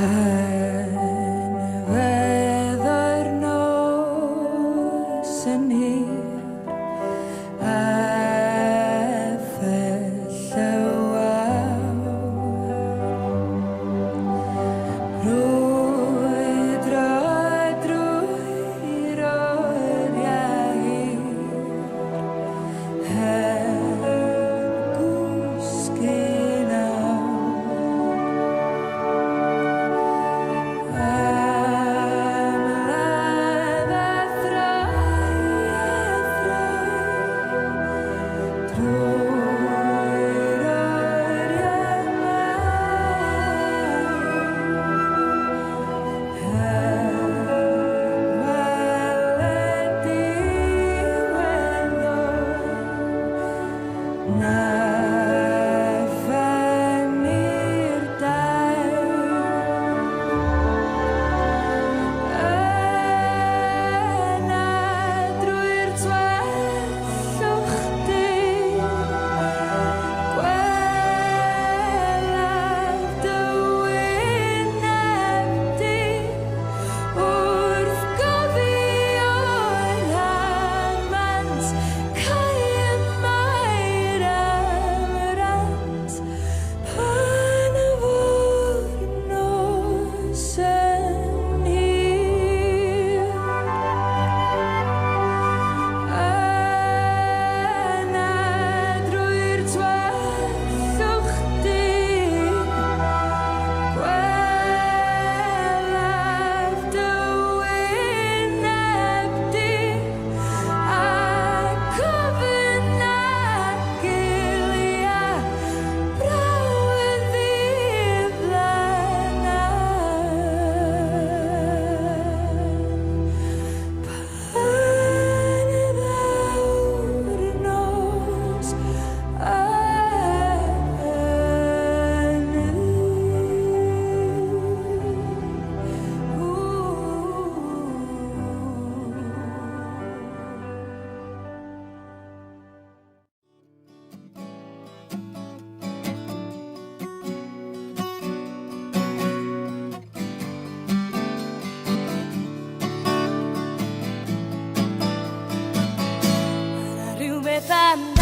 Pan fyddo'r nos yn hir a phell y wawr, brwydro drwy'r oriau hir, heb gwsgu nawr. Ymladd a throi a throi drwy'r oriau mawr, heb weled diwedd na phen i'r dair. Yna drwy'r tywyllwch du, gwelaf dy wyneb di, wrth gofio'r rhamant, cau y Mair am rant, pan fo'r nos yn hir. Yna drwy'r tywyllwch du, gwelaf dy wyneb di, ac ofn a gilia braw yn ddiflanaf. Pan ddaw'r nos yn Mae 'na rhywbeth amdano.